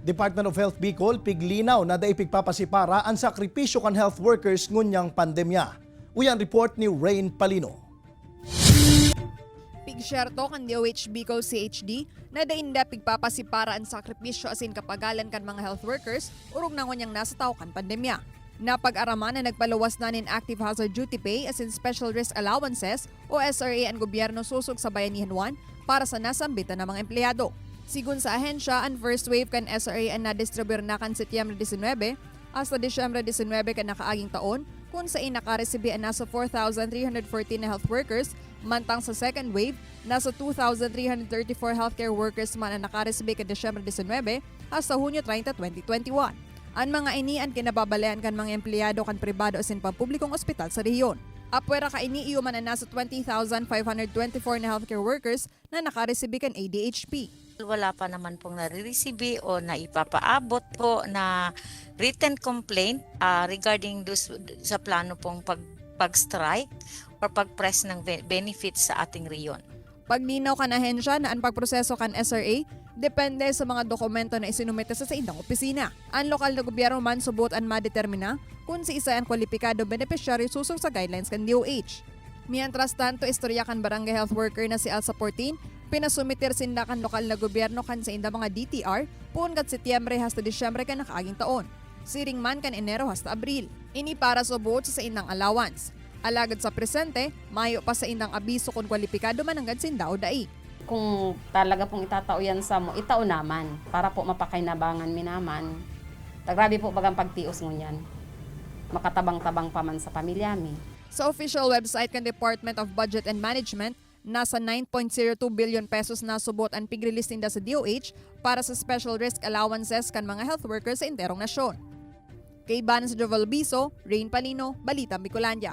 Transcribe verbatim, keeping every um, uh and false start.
Department of Health Bicol piglinaw na dai pigpapasipara an sakripisyo kan health workers ngunyang pandemya. Uyan report ni Rain Palino. Pigsyerto kan D O H Bicol C H D na dai ninda pigpapasipara an sakripisyo asin kapagalan kan mga health workers orog na ngunyang nasa taw kan pandemya. Napag-araman na nagpaluwas na nin active hazard duty pay asin special risk allowances o S R A an gobyerno sosog sa Bayanihan One para sa nasambitan na mga empleyado. Sigon sa ahensya, an first wave kan S R A an nadistribuyar na kan Setyembre disinwebe hasta Disyembre disinwebe kan nakaaging taon, kun sain nakaresibi an nasa four thousand three hundred fourteen na health workers, mantang sa second wave, nasa two thousand three hundred thirty-four healthcare workers man an nakaresibi kan Disyembre disinwebe hasta Hunyo treinta, twenty twenty-one. An mga ini an kinababalayan kan mga empleyado kan pribado asin pampublikong ospital sa rehiyon. Apwera kaini, iyo man an nasa twenty thousand five hundred twenty-four na healthcare workers na nakaresibi kan A D H P. Wala pa naman pong nariresibi o naipapaabot po na written complaint ah, regarding dus, sa plano pong pag, pag-strike or pag-press ng be- benefits sa ating rehiyon. Paglinaw kan ahensya na an pagproseso kan S R A depende sa mga dokumento na isinumite sa saindang opisina. An lokal na gobyerno man subot an madetermina kun siisay an kwalipikado benepisyaryo sosog sa guidelines kan D O H. Mientras tanto, istorya kan barangay health worker na si Elsa Portin, pinasumiter sinda kan lokal na gobyerno kan saindang mga D T R poon kan Setyembre hasta Disyembre kan nakaaging taon, siring man kan Enero hasta Abril. Ini para subot sa saindang allowance. Alagad sa presente, mayo pa saindang abiso kun kwalipikado man nanggad sinda o dai. Kung talaga pong itatao yan sa mo, itao naman para po mapakinabangan mi naman. Ta grabe po bagang pagtios ngunyan. Makatabang-tabang pa man sa pamilya mi. Sa official website kan Department of Budget and Management, nasa nine point zero two billion pesos na subot an pig-release ninda sa D O H para sa special risk allowances kan mga health workers sa enterong nasyon. Kaiba sa Jovel Biso, Rain Palino, Balitang Bicolandia.